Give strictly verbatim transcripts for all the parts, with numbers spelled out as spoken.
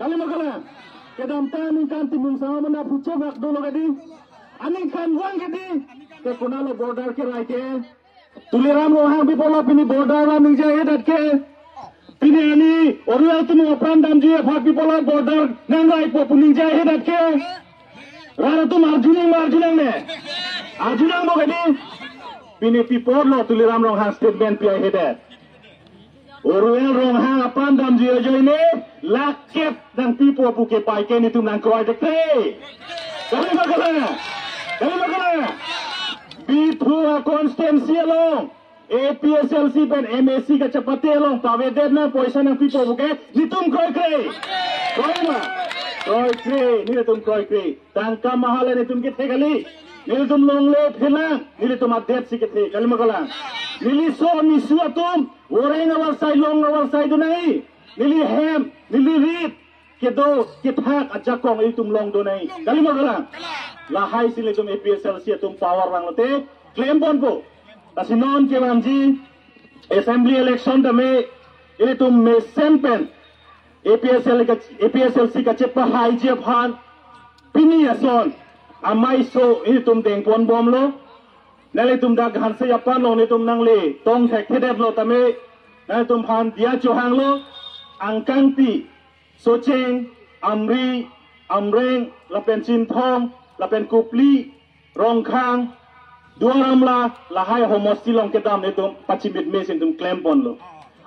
Kali ma kalang? Kedamtang aningkan timung sama mana puchok ak dolo kadi. Aningkanvang kadi. Ke konatlo border kerai ke? Tuliram Ronghang pipola pini border la ningje hedat ke. Pini ani Oruel atum apran damji aphan pipola border nangraipo pu ningje hedat ke. Rat atum arjuning ma arjunangne? Arjunangpo kadi. Pini pi apotlo Tuliram Ronghang statement pi-ai hedat? Oruel Ronghang apran damji ajoine lakh kep nangpipo pu kepai ke nelitum nangkroi dekte. Kali ma kalang? Kali ma kalang? Bithung a-constituency along A P H L C pen M A C kachepate along pavedet nang poisa nangpipo pu ke nelitum kroikre. Kroi ma? Kroikre, nelitum kroikre. Tangka mahal nelitum kethe kali. Nelitum longle phelang, nelitum adet si kethe. Kali ma kalang? Neli so nisu atum, voreng avarsai long avarsai do nai. Neli hem, neli rit, kedo, kethak ajakong ilitum long do nai. Kali ma kalang? Lahai si ilitum A P H L C atum power vanglote, klemponpo. Lasi non kevangji assembly election tame, ilitum mesen pen A P H L C ka, A P H L C kachepahaiji aphan pini ason amei so ilitum dengponbomlo. Nanglitum dak Hanse Japan along nelitum nangle tong thekthedetlo tame, nanglitum aphan diya chohanglo. Angkangpi, Socheng, Amri, Amreng, lapen Chinthong, lapen Kopili, Rongkhang, Duar Amla, lahai homosti along kedam nelitum pachimit me si nelitum klemponlo.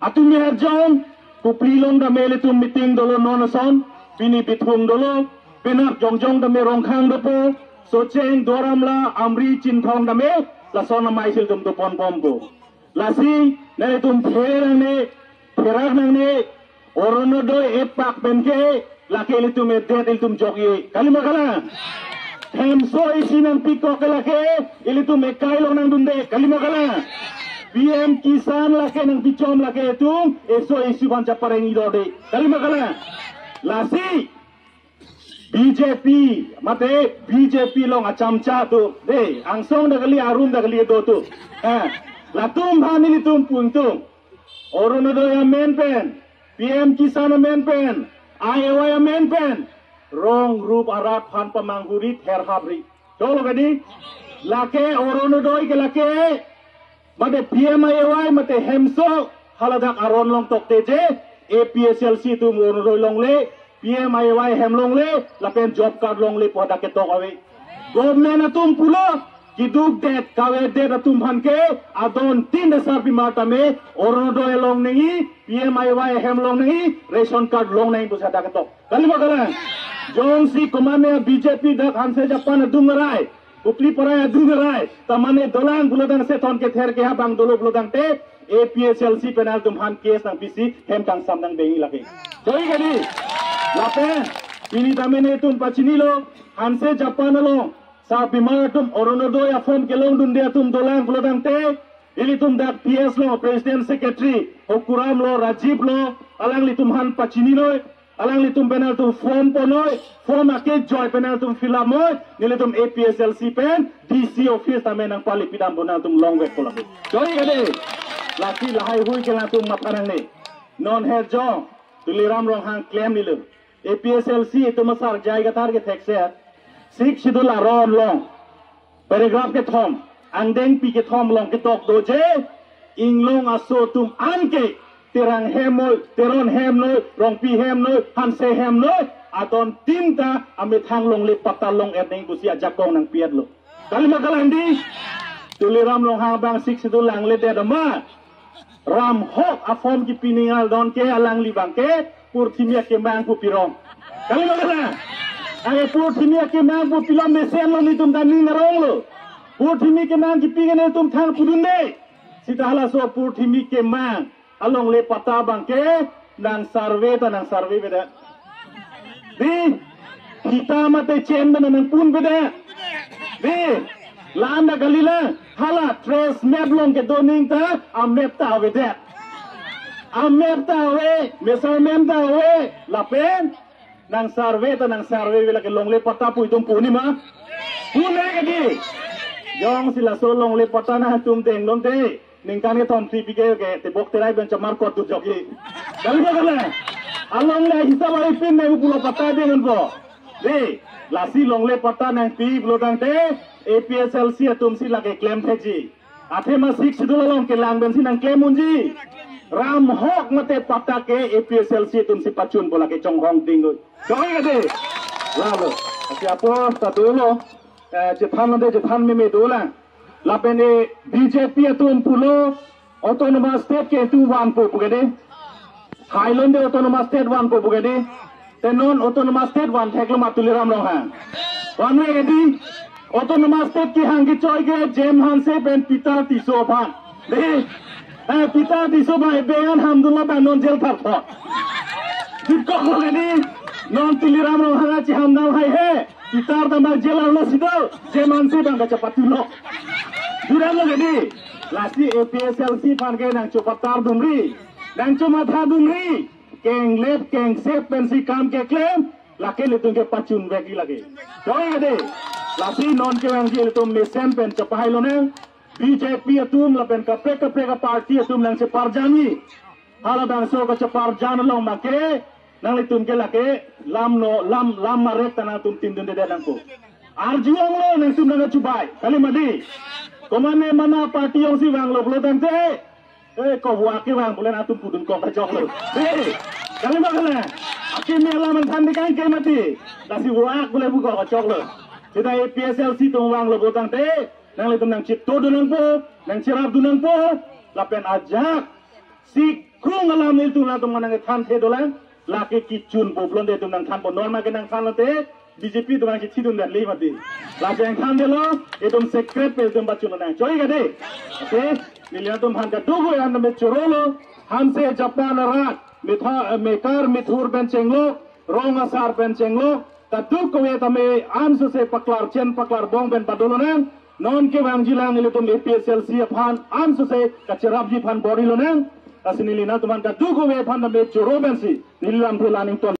Atum me arjong, Kopili along tame ilitum meeting dolo non ason, pini Bithung dolo, penap jongjong tame Rongkhang dopo, Socheng, Duar Amla, Amri, Chinthong tame, lason amei si ilitum doponbompo. Lasi, nanglitum pher nangne, pherak nangne, Orunodoi epak pen ke, lake ilitum edet ilitum jokji. Kali ma kalang? Hemso isi nangpikok ke lake, ilitum ekai along nangdunde. Kali ma kalang? P M Kisan lake nangpichom lake itum, eso isi aphan chapareng idode. Kali ma kalang? Lasi, B J P, mate B J P along achamcha atum. De, angsong ta kali, arum ta kali do atum. Eh, latum aphan nelitum pu ingtung. Orunodoi amen pen, P M Kisan amen pen, I A Y amen pen, rong rup arat aphan pamanghurit herhapri. Cholo kadi, lake Orunodoi ke lake, mate P M I A Y, mate hemso, haladak aron along tokte je, A P H L C atum Orunodoi longle, P M I A Y hem longle, lapen job card longle pu hadak ketok ave. Government atum pulo, keduk det, kave det atum aphan ke, adon tin dasar pima tame, Orunodoi long nangji, P M I A Y hem long nangji, ration card long nangji pusi hadak ketok. Kali ma kalang? Jongsi komatne B J P dak Hanse Japan adung arai, Kopili parai adung arai, tamane dolang pulotangte, thon kether ke habang dolo pulotangte, A P H L C pen nangtum aphan case nangpisi, hem kangsam nangdengji lake. Choi kadi, lapen, pini tame nelitum pachinilo, Hanse Japan along, sarpimar atum Orunodoi a-form kelongdunde atum dolang pulotangte, ilitum dak P S lo, President Secretary, Hokuram lo, Rajiv lo, alanglitum aphan pachinilo, alanglitum pen nangtum form ponnoi, form akejoi pen nangtum fill up noi, nelitum A P H L C pen D C office tame nangpali pidampo, nangtum longvekpo lake. Choi kadi, lasi lahai hui ke nangtum matha nangne. Non herjong, Tuliram Ronghang klem nilo. A P H L C atum asar jai kathar kethekset, Sixth Schedule aron along, paragraph kethom, angdengpi kethom along ketok do je, inglong aso atum an ke, Terang hem noi, Teron hem noi, Rongpi hem noi, Hanse hem noi, adon tin ta amethang longle patta long-et nangji pusi ajakong nangpi-etlo. Kali ma kalang di? Tuliram Ronghang abang Sixth Schedule langledet ma? Ram hok a-form kipi ningal don ke alangli abang ke purthimi akemang pu pirong. Kali ma kalang? Ai purthimi akemang pu pilong mesenlo, nelitum ta ning aronglo. Purthimi kemang kipi ke nelitum thang pudunde. Sita halaso purthimi kemang alongle patta abang ke nang survey ta nang survey avedet. Di, kita mate chen ta nang pun avedet. Di, la-an ta kalilang, hala trace map along kedo ning ta, a-map ta avedet. A-map ta ave, measurement ta ave, lapen nang survey ta nang survey ave, lake longle patta pu itum pu ni ma? Pu ni kadi. Jongsi laso longle patta nangtum dengdunde, ningkan kethom tipi ke, ke tebok terai pen chamar kot dut jokji. Kali ma kalang? Alongle hisap ai pin nang pulo patta dengpo. De, lasi longle patta nangpi pulo tangte, A P H L C atum si lake klem theji. Athema Sixth Schedule along kelang pensi nangklem unji. Ram hok mate patta ke A P H L C atum si pachunpo, lake chonghong ding. Chonghong ade. Lalo. Lasi apor ta dolo. Eh, chethan lade chethan meme dolang. Lapen e B J P atum pulo Autonomous State ke itum vanpo pu ke de. Hailonde Autonomous State vanpo pu ke de. Te non Autonomous State van theklo ma Tuliram Ronghang? Van-ve ke de. Autonomous State kehang kechoi ke James Hanse pen Peter Tisso aphan. De. Eh, Peter Tisso bai beyan hamdunlo bai non jail thar thot. Dikoklo ke de. Non Tuliram Ronghang achi hamdam haihe. Peter ta bang jail arlo si do, James Hanse bang kachepathulo. Duran lo ke de, lasi A P H L C aphan ke nangchepatardunri, nangchematha dunri, kenglep kengsep pensi kam keklem, lake ilitum ke pachunvek lake. Chonghong ade, lasi non kevangji ilitum mesen pen chepahai lonang, B J P atum lapen kaprek kaprek aparty atum nangcheparjanji. Halabangso kacheparjan along make, nanglitum ke lake lam no, lam, lam marek ta nangtum tindundedet nangpo. Arju onglo nangtum nangkachubai, kali ma de. Komane mana party jongsi vanglo pulo tangte, eh, ko vo-ak kevang pulo nangtum pudun kok kachoklo. Eh, kali ma kali? Akimi alam an than dikang ke mati. Lasi vo-ak pulo pu kok kachoklo. Seta A P H L C atum vanglo pulo tangte, nanglitum nangchitodun nangpo, nangcherapdun nangpo, lapen ajak si krung alam nelitum nangtum nangthan the dolang, lake kechunpo pulote itum nangthanpo, non ma ke nangthan lote, B J P atum nangchithidun det li mati. Lasi nangthandetlo, itum secret pen itum pachun nang. Choi ka de? Okay, neli nangtum aphan kadokave aphan tame chorolo, Hanse Japan arat, mitha, mekar mithur pen chenglok, rong asar pen chenglok, kadokave tame ansose paklar chen paklar bong pen padolonang, non kevangjilang ilitum A P H L C aphan ansose kacherapji aphan bor-ilonang, lasi neli nangtum aphan kadokave aphan tame choro pensi, neli lamthe la-an ington.